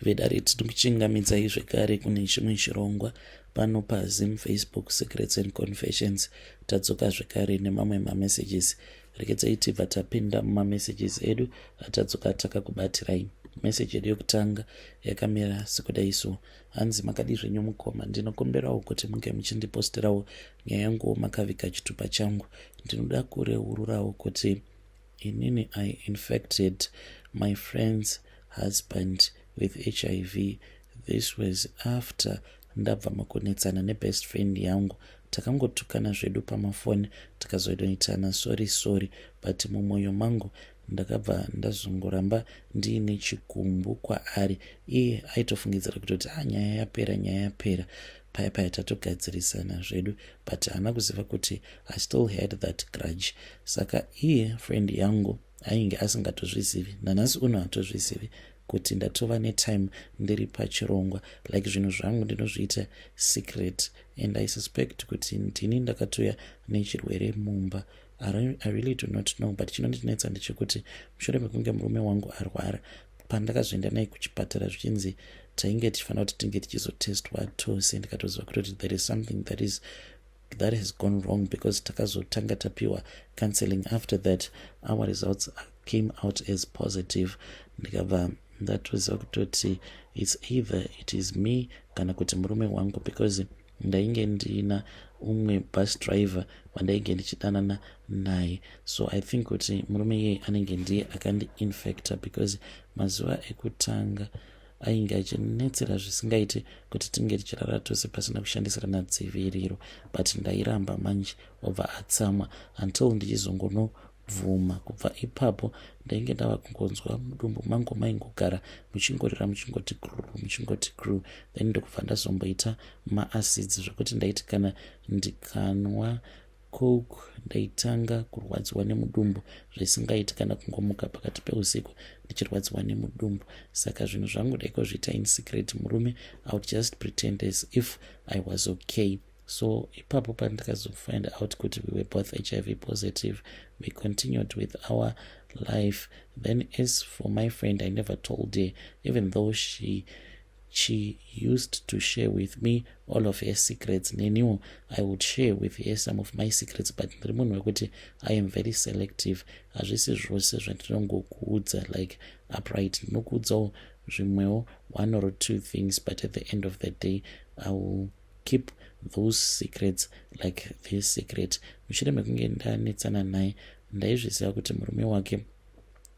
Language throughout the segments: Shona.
Vedare, tinokuchingamidzai zvekare kune chimwe chirongwa pano paZim Facebook Secrets and Confessions. Tadzoka zvekare nemamwe mamessages. Regedzai tibva tapinda mumamessages edu atadzoka takakubatirai. Meseji yedu yekutanga yakamira sekudai so. Hanzi, "Makadi zvenyu mukoma? Ndinokumbirawo kuti munge muchindiposterawo nyaya yanguwo makaviga chitupa changu. Ndinoda kureururawo kuti inini I infected my friend's husband with HIV. This was after ndabva makunetsana nebest friend yangu. Takangotukana zvedu pamafoni, tikazonoitana sorry sorry, but mumwoyo mangu ndakabva ndazongoramba ndiine chigumbu kwaari. Iye aitofungidzira kutoti a ah, nyaya yapera, nyaya yapera, paya paya tatogadzirisana zvedu, but haana kuziva kuti I still had that grudge. Saka iye friend yangu ainge asingatozvizivi, nanhasi uno hatozvizivi kuti ndatova netime ndiri pachirongwa. Like, zvinhu zvangu ndinozviita secret and I suspect kuti ndini ndakatoya nechirwere mumba. I really do not know, but chinondinetsa ndechekuti mushure mekunge murume wangu arwara, pandakazoenda naye kuchipatara, zvichinzi tainge tichifanira kuti tinge tichizotestwa tose, ndikatoziva kutoti there is something that has gone wrong, because takazotanga tapiwa counseling. After that our results came out as positive. Ndikabva ndatoziva kutoti it's either it is me kana kuti murume wangu, because ndainge ndina umwe bus driver wandainge ndichidanana naye. So I think kuti murume iyeye anenge ndiye akandiinfecta, because mazuva ekutanga ainge achinetsera zvisingaiti kuti tinge tichirara tose pasina kushandisirana dziviriro, but ndairamba. Manje obva atsamwa until ndichizongonobvuma. Kubva ipapo ndainge ndava kungonzwa mudumbu mangu maingogara muchingorira, muchingoti gru, muchingoti gru. Then ndokubva ndazomboita maacids, zvekuti ndaiti kana ndikanwa Coke ndaitanga kurwadziwa nemudumbu zvisingaiti, kana kungomuka pakati peusiku ndichirwadziwa nemudumbu. Saka zvinhu zvangu ndaingozviita in secret. Murume, I would just pretend as if I was okay. So ipapo pandikazofind out kuti we were both HIV positive, we continued with our life. Then as for my friend, I never told her, even though she used to share with me all of her secrets. Neniwo I would share with her some of my secrets, but ndiri munhu wekuti I am very selective. Hazvisi zvose zvandinongokuudza like upright. Ndinokuudzawo zvimwewo, one or two things, but at the end of the day I will keep those secrets like this secret. Mushure mekunge ndanetsana naye, ndaizviziva kuti murume wake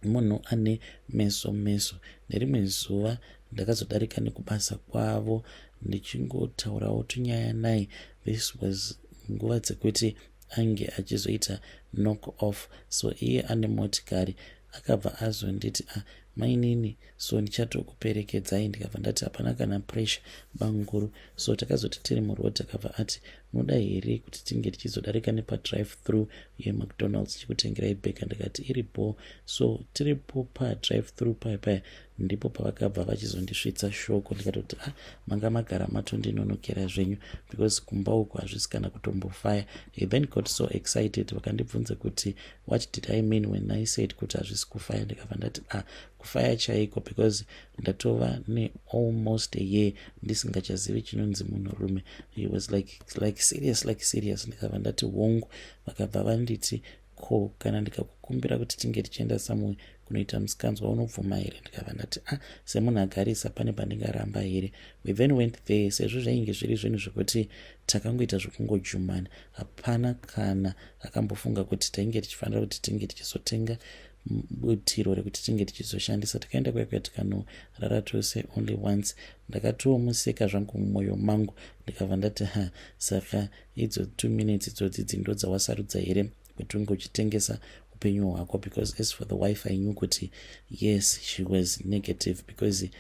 munhu ane meso meso. Nerimwe zuva ndakazodarika nekubasa kwavo ndichingotaurawo tunyaya naye. This was nguva dzekuti ange achizoita knock off, so iye ane motikari. Akabva azonditi, "Ah, mainini, so ndichatokuperekedzai." Ndikabva ndati, "Hapana kana pressure, banguru." So takazoti tiri muroad, akabva ati, "Munoda here kuti tinge tichizodarika nepadrive through yeMcDonald's chikutengerai burger?" Ndikati, "Iripo." So tiripo padrive through paya paya ndipo pavakabva vachizondisvitsa shoko. Ndikatoti, "Ah, manga magara matondinonokera zvenyu, because kumba uku hazvisi kana kutombofaya." He then got so excited. Vakandibvunza kuti what did I mean when I said kuti hazvisi kufaya. Ndikabva ndati, "Ah, kufaya chaiko, because ndatova nealmost a year ndisingachazivi chinonzi munhurume." He was like, "Serious? Like, serious?" Ndikabva ndati, "Hongu." Vakabva vanditi, "Ko kana ndikakukumbira kuti tinge tichienda somewhere kunoita musikanzwa, unobvuma here?" Ndikabva ndati, "Ah, semunhu agarisa, pane pandingaramba here?" We then went there. Sezvo zvainge zviri zvinhu zvekuti takangoita zvekungojumana, hapana kana akambofunga kuti tainge tichifanira kuti tinge tichizotenga butiro rekuti tinge tichizoshandisa. Takaenda kuya kuya, tikanorara tose only once. Ndakatomuseka zvangu mumwoyo mangu. Ndikabva ndati, "Ha, saka idzo 2 minutes idzodzi dzindo dzawasarudza here kuti unge uchitengesa upenyu hwako?" Because as for the wife, I knew kuti yes, she was negative, because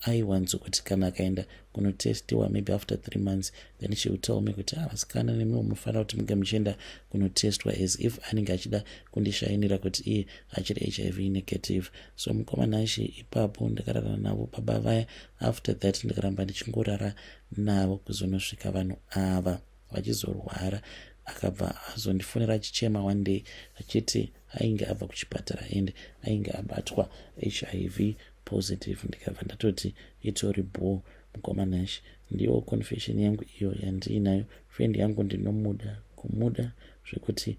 aiwanzokuti kana akaenda kunotestiwa maybe after 3 months, then she would tell me kuti, "Ah, vasikana, nemiwo munofanira kuti munge muchienda kunotestwa," as if anenge achida kundishainira kuti iye achiri HIV negative. So mukomana, ipapo ndakarara navo baba vaya. After that ndikaramba ndichingorara navo kuzonosvika vanhu ava vachizorwara. Akabva azondifonera achichema one day, achiti ainge abva kuchipatara and ainge abatwa HIV. positive. Ndikabva ndatoti itori bho. Mukoma Nash, ndiyo confession yangu iyo yandiinayo. Friend yangu ndinomuda, kumuda zvekuti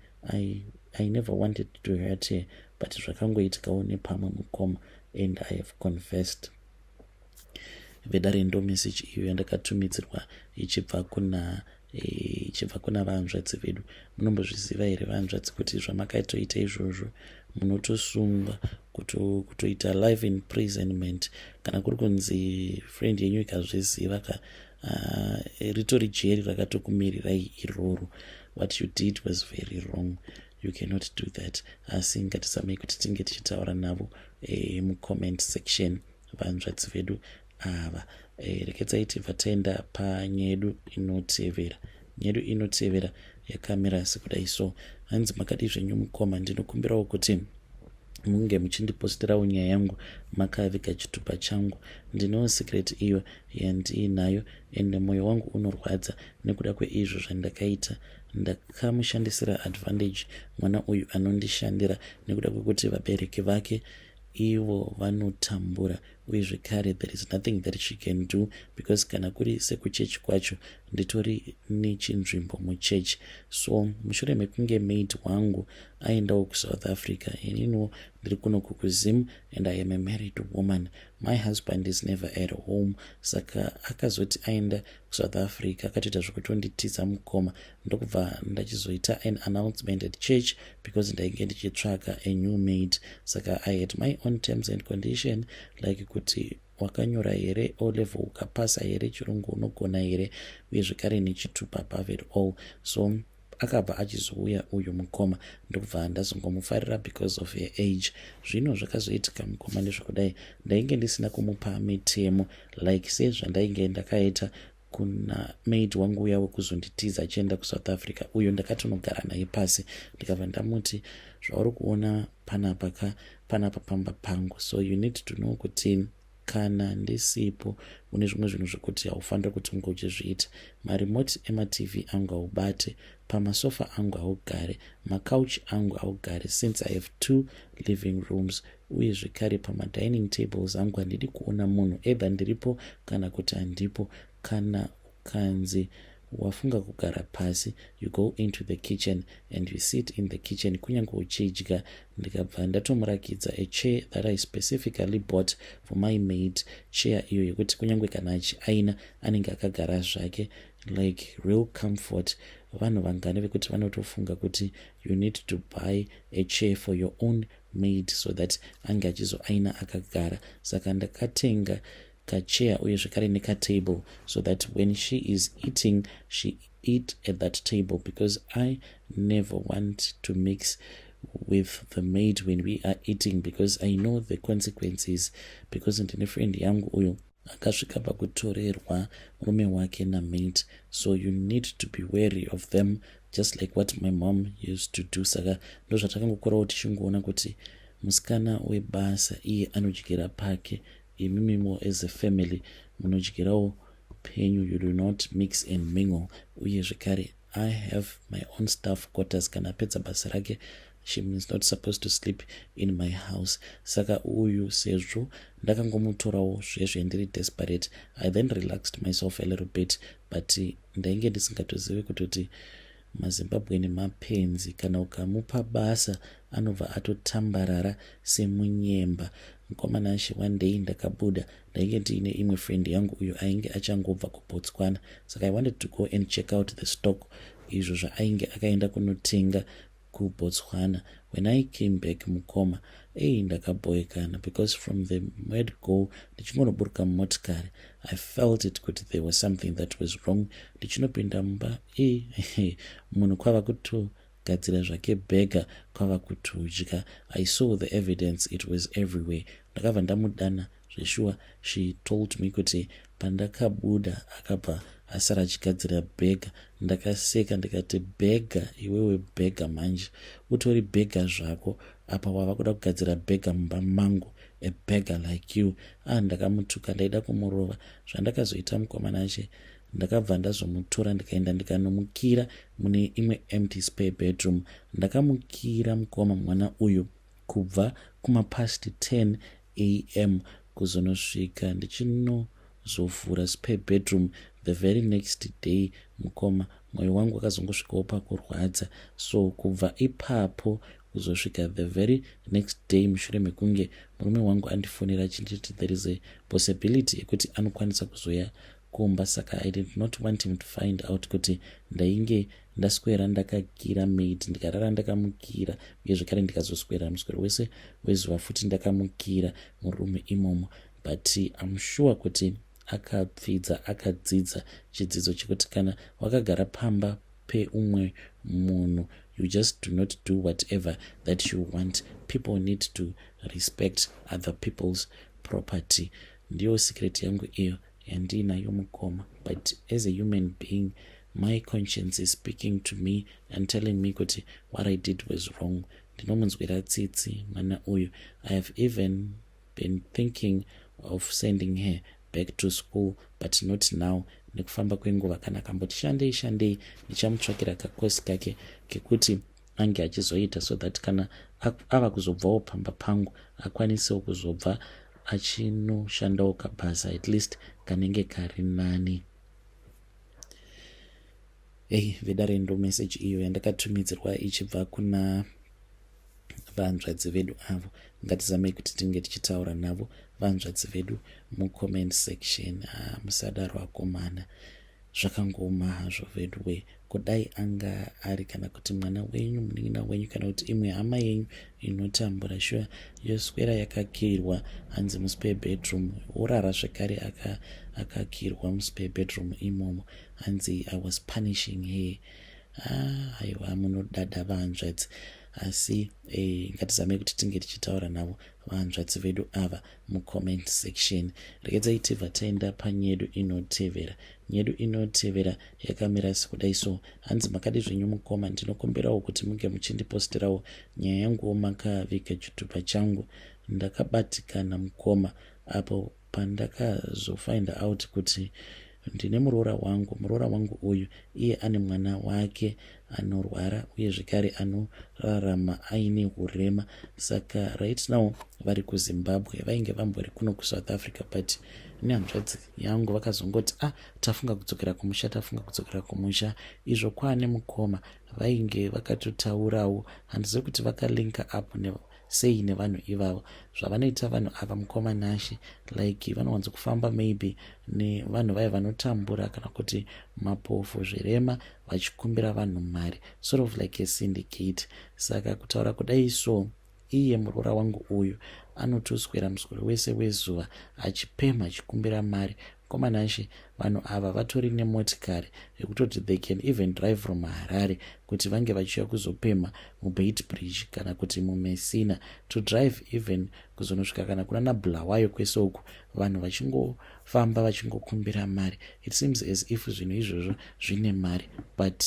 I never wanted to hurt her, but zvakangoitikawo nepamwe, mukoma, and I have confessed. Vedare, ndo message iyo yandakatumidzirwa ichibva kuna vanzvadzi vedu. Munombozviziva here, vanzvadzi, kuti zvamakatoita izvozvo munotosungwa, kutoita life imprisonment? Kana kuri kunzi friend yenyu ikazviziva ka, ritori jeri rakatokumirirai iroro. What you did was very wrong. You cannot do that. Asi ngatisamei kuti tinge tichitaura navo mucomment section, vanzvadzi vedu ava. Rekedzai tibva taenda panyedu inotevera. Nyedu inotevera yakamira sekudai so. Hanzi, "Makadi zvenyu, mukoma? Ndinokumbirawo kuti munge muchindipostirawo nyaya yangu makaviga chitupa changu. Ndinewo secret iyo yandiinayo, ende mwoyo wangu unorwadza nekuda kweizvo zvandakaita. Ndakamushandisira advantage mwana uyu anondishandira, nekuda kwekuti vabereki vake ivo vanotambura, uye zvekare there is nothing that she can do, because kana kuri sekuchechi kwacho, nditori nechinzvimbo muchechi. So mushure mekunge maid wangu aendawo kuSouth Africa, ininiwo ndiri kunoku kuZim, and I am a married woman. My husband is never at home. Saka akazoti aenda kuSouth Africa, akatoita zvekutonditiza, mukoma. Ndokubva ndachizoita an announcement at church, because ndainge ndichitsvaka a new maid. Saka I had my own terms and condition, like kuti wakanyora here O level, ukapasa here, chirungu unogona here, uye zvekare nechitupa above it all. So akabva achizouya uyu mukoma, ndokubva ndazongomufarira because of her age. Zvino zvakazoitika, mukoma, ndezvekudai: ndainge ndisina kumupa mitemo like sezvandainge ndakaita kuna maid wangu uya wekuzonditiza achienda kuSouth Africa. Uyo ndakatonogara naye pasi, ndikabva ndamuti, 'Zvauri kuona panapa ka, panapa pamba pangu, so you need to know kuti kana ndisipo, une zvimwe zvinhu zvekuti haufaniri kuti unge uchizviita. Maremote emaTV angu haubate, pamasofa angu haugare, macouch angu haugare, since I have two living rooms, uye zvekare pamadining tables angu handidi kuona munhu, either ndiripo kana kuti handipo. Kana ukanzi wafunga kugara pasi, you go into the kitchen and you sit in the kitchen, kunyange uchidya.' Ndikabva ndatomurakidza a chair that I specifically bought for my maid, chair iyo yekuti kunyange kana achiaina, anenge akagara zvake, like real comfort. Vanhu vangani vekuti vanotofunga kuti you need to buy a chair for your own maid so that ange achizoaina akagara? Saka ndakatenga kachair uye zvekare nekatable, so that when she is eating, she eat at that table, because I never want to mix with the maid when we are eating, because I know the consequences, because ndine friend yangu uyo akasvika pakutorerwa murume wake namaid. So you need to be wary of them, just like what my mom used to do. Saka ndo zvatakangokurawo tichingoona kuti musikana webasa iye anodyira pake, imimimo as a family munodyirawo penyu. You do not mix and mingle. Uye zvekare I have my own staff quarters. Kana apedza basa rake, she is not supposed to sleep in my house. Saka uyu, sezvo ndakangomutorawo zvezve ndiri desperate, I then relaxed myself a little bit, but ndainge ndisingatozivi kutoti maZimbabwe mapenzi. Kana ukamupa basa, anobva atotambarara semunyemba. Mukoma Nashe, one day ndakabuda, ndainge ndiine imwe friend yangu uyo ainge achangobva kuBotswana. Saka I wanted to go and check out the stock izvo zvaainge akaenda kunotenga kuBotswana. When I came back, mukoma, ei, ndakabhoekana, because from the word go, ndichingonoburuka mumotikari, I felt it kuti there was something that was wrong. Ndichinopinda mumba, e, munhu kwava kutogadzira zvake burger, kwava kutodya. I saw the evidence, it was everywhere. Ndakabva ndamudana zveshuwa. She told me kuti pandakabuda, akabva asara achigadzira burger. Ndakaseka ndikati, 'Burger iwewe, burger manje utori burger zvako. Apa wava kuda kugadzira burger mumba mangu, a beggar like you?' Ah, ndakamutuka, ndaida kumurova. Zvandakazoita, mukoma Nashe, ndakabva ndazomutora, ndikaenda ndikanomukira mune imwe empty spare bedroom. Ndakamukira, mukoma, mwana uyu kubva kumapast 10 a.m. Kuzonosvika ndichinozovhura spare bedroom the very next day, mukoma, mwoyo wangu wakazongosvikawo pakurwadza. So kubva ipapo kuzosvika the very next day, mushure mekunge murume wangu andifonera achinditi there is a possibility yekuti anokwanisa kuzoya kumba, saka I did not want him to find out kuti ndainge ndaswera ndakakira maid, ndikarara ndakamukira, uye zvekare ndikazoswera muswero wese wezuva futi ndakamukira murume imomo. But I'm sure kuti akapfidza, akadzidza chidzidzo chekuti kana wakagara pamba peumwe munhu, you just do not do whatever that you want. People need to respect other people's property. Ndiyo secret yangu iyo yandiinayo, mukoma. But as a human being, my conscience is speaking to me and telling me kuti what I did was wrong. Ndinomunzwira tsitsi mwana uyu. I have even been thinking of sending her back to school, but not now. Nekufamba kwenguva, kana akamboti shandei shandei, ndichamutsvakira kakosi kake kekuti ange achizoita, so that kana ava kuzobvawo pamba pangu, akwanisewo kuzobva achinoshandawo kabasa at least kanenge kari nani. Ei vedare, ndo message iyo yandakatumidzirwa ichibva kuna vanzvadzi vedu avo. Ngatizamei kuti tinge tichitaura navo vanzvadzi vedu mucomment section. Ah, musadaro akomana, zvakangoma hazvo veduwe. Kudai anga ari kana kuti mwana wenyu, munin'ina wenyu, kana kuti imwe hama yenyu inotambura, sure, yoswera yakakirwa hanzi muspare bedroom, worara zvekare akakirwa muspare bedroom imomo, hanzi I was punishing her. Ah, aiwa, munodada vanzvadzi. Asi ngatizamei kuti tinge tichitaura navo vanzvadzi vedu ava mucomment section. Regedzai tibva taenda panyedu inotevera. Nyedu inotevera yakamira sekudai so. Hanzi, "Makadi zvenyu mukoma? Ndinokumbirawo kuti munge muchindiposterawo nyaya yanguwo makaviga chitupa changu. Ndakabatikana mukoma apo pandakazofind out kuti ndine muroora wangu. Muroora wangu uyu iye ane mwana wake anorwara, uye zvekare anorarama aine urema. Saka right now vari kuZimbabwe. Vainge vambori kuno kuSouth Africa, but nehanzvadzi yangu vakazongoti, 'Ah, tafunga kudzokera kumusha, tafunga kudzokera kumusha.' Izvo kwaane mukoma vainge vakatotaurawo. Handizivi kuti vakalinka up sei nevanhu ivavo. Zvavanoita vanhu ava, mukoma Nashe, like vanowanza kufamba maybe nevanhu vaya vanotambura kana kuti mapofu, zvirema, vachikumbira vanhu mari, sort of like a syndicate. Saka kutaura kudai so, iye muroora wangu uyu anotoswera muswero wese wezuva achipemha, achikumbira mari. Mukoma Nashe, vanhu ava vatori nemotikari yekutoti they can even drive from Harare kuti vange vachiuya kuzopemha muBeitbridge kana kuti muMessina, to drive even kuzonosvika kana kuna naBulawayo kwese uku, vanhu vachingofamba vachingokumbira mari. It seems as if zvinhu izvozvo zvine mari, but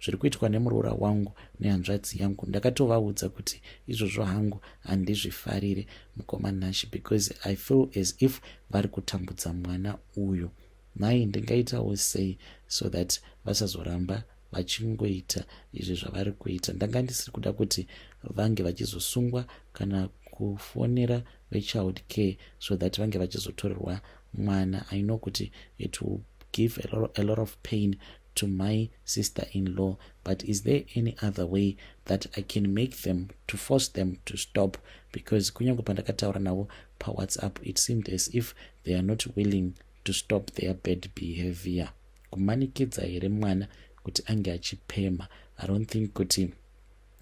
zviri kuitwa nemuroora wangu nehanzvadzi yangu, ndakatovaudza kuti izvozvo hangu handizvifarire, mukoma Nashe, because I feel as if vari kutambudza mwana uyu. Nhai, ndingaitawo sei so that vasazoramba vachingoita izvi zvavari kuita? Ndanga ndisiri kuda kuti vange vachizosungwa kana kufonera vechild care so that vange vachizotorerwa mwana. I know kuti it will give a lot of pain to my sister in law, but is there any other way that I can make them to force them to stop? Because kunyange pandakataura navo paWhatsApp, it seemed as if they are not willing to stop their bad behavior. Kumanikidza here mwana kuti ange achipemha? I don't think kuti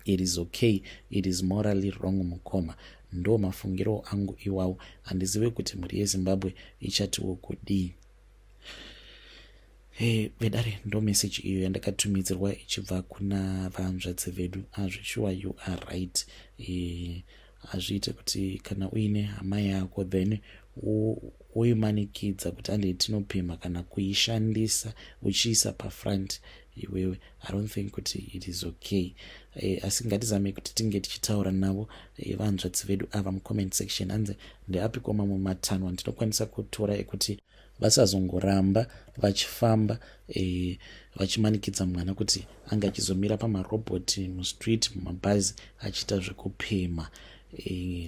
it is okay. It is morally wrong, mukoma." Ndo mafungiro angu iwawo. Handizive kuti mhuri yeZimbabwe ichatiwo kudii. Hey, vedare, ndo meseji iyo yandakatumidzirwa ichibva kuna vanzvadzi vedu. Azvishuwa, you are right. Hazviite kuti kana uine hama yako, then woimanikidza kuti handei tinopima, kana kuishandisa uchiisa pafront iwewe. I don't think kuti it is okay. Asi ngatizamei kuti tinge tichitaura navo vanzvadzi vedu ava mucomment section. Hanzi, ndeapiko mamwe matanho andinokwanisa kutora ekuti vasazongoramba vachifamba vachimanikidza mwana kuti ange achizomira pamarobhoti, mustreet, mumabhazi, achiita zvekupema?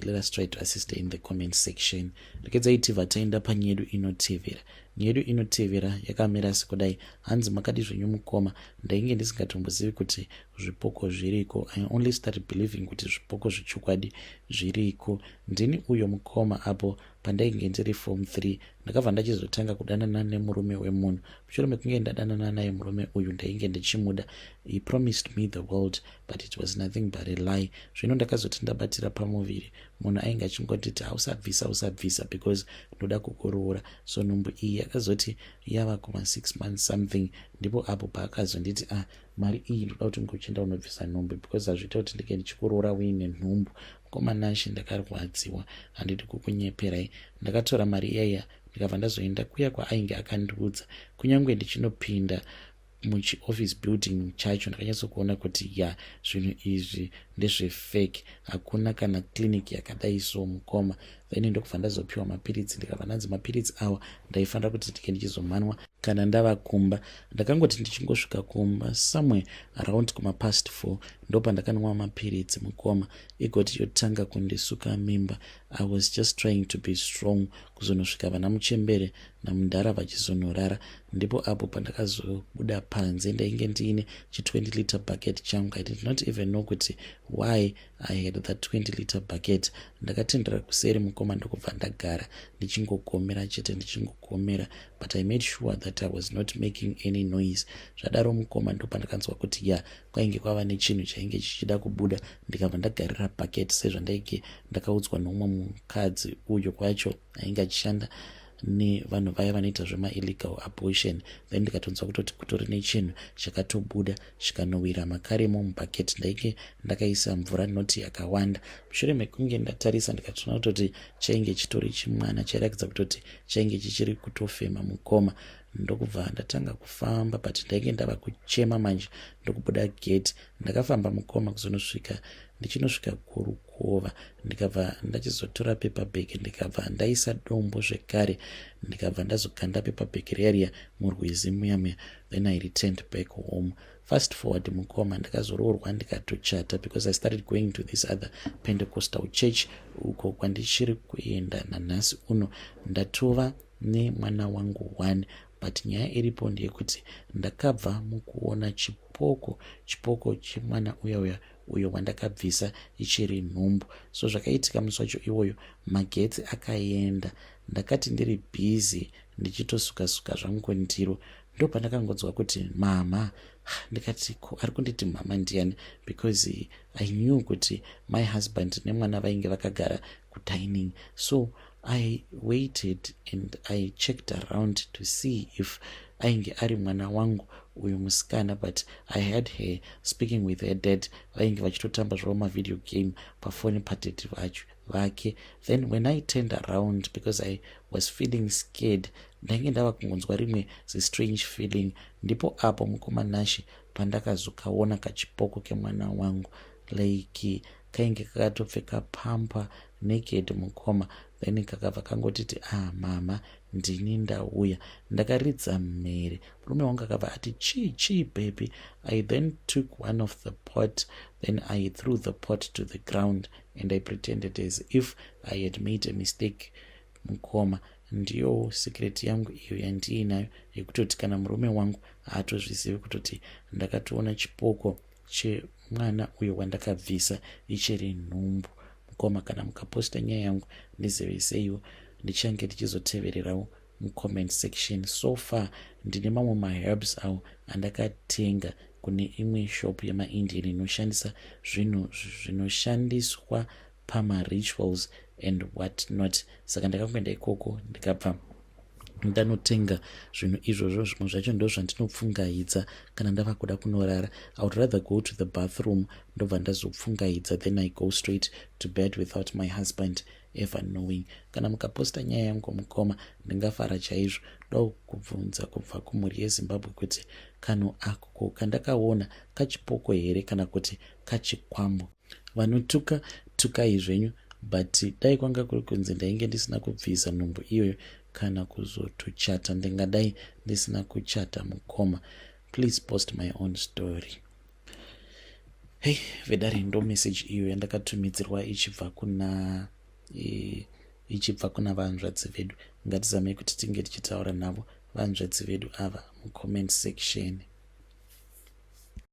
Let us try to assist in the comment section. Regedzai tibva taenda panyedu inotevera. Nyedu inotevera yakamira sekudai. Hanzi, "Makadi zvenyu mukoma? Ndainge ndisingatombozivi kuti zvipoko zviriko. I only started believing kuti zvipoko zvechokwadi zviriko. Ndini uyo mukoma. Apo pandainge ndiri form 3, ndakabva ndachizotanga kudanana nemurume wemunhu. Mushure mekunge ndadanana naye, murume uyu ndainge ndichimuda. He promised me the world, but it was nothing but a lie. Zvino ndakazoti ndabatira pamuviri, munhu ainge achingonditi, 'Hausabvisa, usabvisa, because ndoda kukuroora.' So nhumbu iyi yakazoti yava kuma6 months something, ndipo apo paakazonditi, 'Ah, mari iyi ndoda kuti ngochienda unobvisa nhumbu, because hazviita kuti ndinge ndichikuroora uine nhumbu.' Mukoma Nashe, ndakarwadziwa, handidi kukunyeperai. Ndakatora mari iyaiya, ndikabva ndazoenda kuya kwaainge akandiudza. Kunyange ndichinopinda muchioffice building chacho, ndakanyatsokuona kuti ya, zvinhu izvi ndezvefake. Hakuna kana clinic yakadai so, mukoma. Then ndokubva ndazopiwa mapiritsi, ndikabva ndanzi mapiritsi awa ndaifanira kuti ndike ndichizomanwa kana ndava kumba. Ndakangoti ndichingosvika kumba somewhere around kumapast 4, ndopandakanwa mapiritsi, mukoma, igoti yotanga kundisuka mimba. I was just trying to be strong kuzonosvika vana muchembere namudhara vachizonorara. Ndipo apo pandakazobuda panze. Ndainge ndiine chi20 liter bucket changu. I did not even know kuti why I had that 20 liter bucket. Ndakatendera kuseri, mukoma, ndokubva ndagara ndichingogomera chete, ndichingogomera, but I made sure that I was not making any noise. Zvadaro, mukoma, ndopandakanzwa kuti ya, kwainge kwava nechinhu chainge chichida kubuda. Ndikabva ndagarira bucket sezvandainge ndakaudzwa nomumwe mukadzi uyo kwacho ainge achishanda nevanhu vaya vanoita zvemaillegal abortion. Then ndikatonzwa kutoti kutori nechinhu chakatobuda, chikanowira makaremo mubhaketi. Ndainge ndakaisa mvura noti yakawanda. Mushure mekunge ndatarisa, ndikatoona kutoti chainge chitori chimwana chairakidza kutoti chainge chichiri kutofema, mukoma. Ndokubva ndatanga kufamba, but ndainge ndava kuchema manje. Ndokubuda gate, ndakafamba, mukoma, kuzonosvika ndichinosvika kurukova. Ndikabva ndachizotora paper bag, ndikabva ndaisa dombo zvekare, ndikabva ndazokanda paper bag riya murwizi muya muya. Then I returned back home. Fast forward, mukoma, ndakazoroorwa, ndikatochata, because I started going to this other Pentecostal church uko kwandichiri kuenda nanhasi uno. Ndatova nemwana wangu one, but nyaya iripo ndeyekuti ndakabva mukuona chipoko, chipoko chemwana uya uya uyo wandakabvisa ichiri nhumbu. So zvakaitika musi wacho iwoyo, magetsi akaenda. Ndakati ndiri busy ndichitosuka-suka zvangu ndiro, ndopandakangonzwa kuti, 'Mama.' Ndikati, "Ko ari kunditi mama ndiani?" Because I knew kuti my husband nemwana vainge vakagara kudining. So I waited and I checked around to see if ainge ari mwana wangu uyu musikana, but I had her speaking with her dad. Vainge vachitotamba zvavo mavideo game pafoni padaddy vacho vake. Then when I turned around, because I was feeling scared, ndainge ndava kungonzwa rimwe zistrange feeling. Ndipo apo, mukoma Nashe, pandakazokaona kachipoko kemwana wangu. Like, kainge kakatopfeka pamper, naked, mukoma. Then kakabva kangotiti, "Ah, mama, ndini ndauya." Ndakaridza mhere. Murume wangu akabva ati, "Chii, chii, baby?" I then took one of the pot, then I threw the pot to the ground and I pretended as if I had made a mistake. Mukoma, ndiyo secret yangu iyo yandiinayo, yekutoti kana murume wangu haatozvizivi kutoti ndakatoona chipoko chemwana uyo wandakabvisa ichiri nhumbu. Mukoma, kana mukaposta nyaya yangu, ndiziveseiwo, ndichange ndichizotevererawo mucomment section. So far ndine mamwe maherbs awo andakatenga kune imwe shop yemaIndian inoshandisa zvinhu zvinoshandiswa pamarituals and what not. Saka ndakangoenda ikoko, ndikabva ndanotenga zvinhu izvozvo. Zvimwe zvacho ndo zvandinopfungaidza kana ndava kuda kunorara. I would rather go to the bathroom, ndobva ndazopfungaidza, then I go straight to bed without my husband ever knowing. Kana mukaposta nyaya yangu, mukoma, ndingafara chaizvo. Dao kubvunza kubva kumhuri yeZimbabwe kuti kanhu ako kandakaona kachipoko here kana kuti kachikwambo? Vanotuka, tukai zvenyu, but dai kwanga kuri kunzi ndainge ndisina kubvisa nhumbu iyoyo kana kuzotochata, ndingadai ndisina kuchata. Mukoma, please post my own story. Hei vedare, ndo message iyo yandakatumidzirwa ichibva kuna e, ichibva kuna vanzvadzi vedu. Ngatizamei kuti tinge tichitaura navo vanzvadzi vedu ava mucomment section.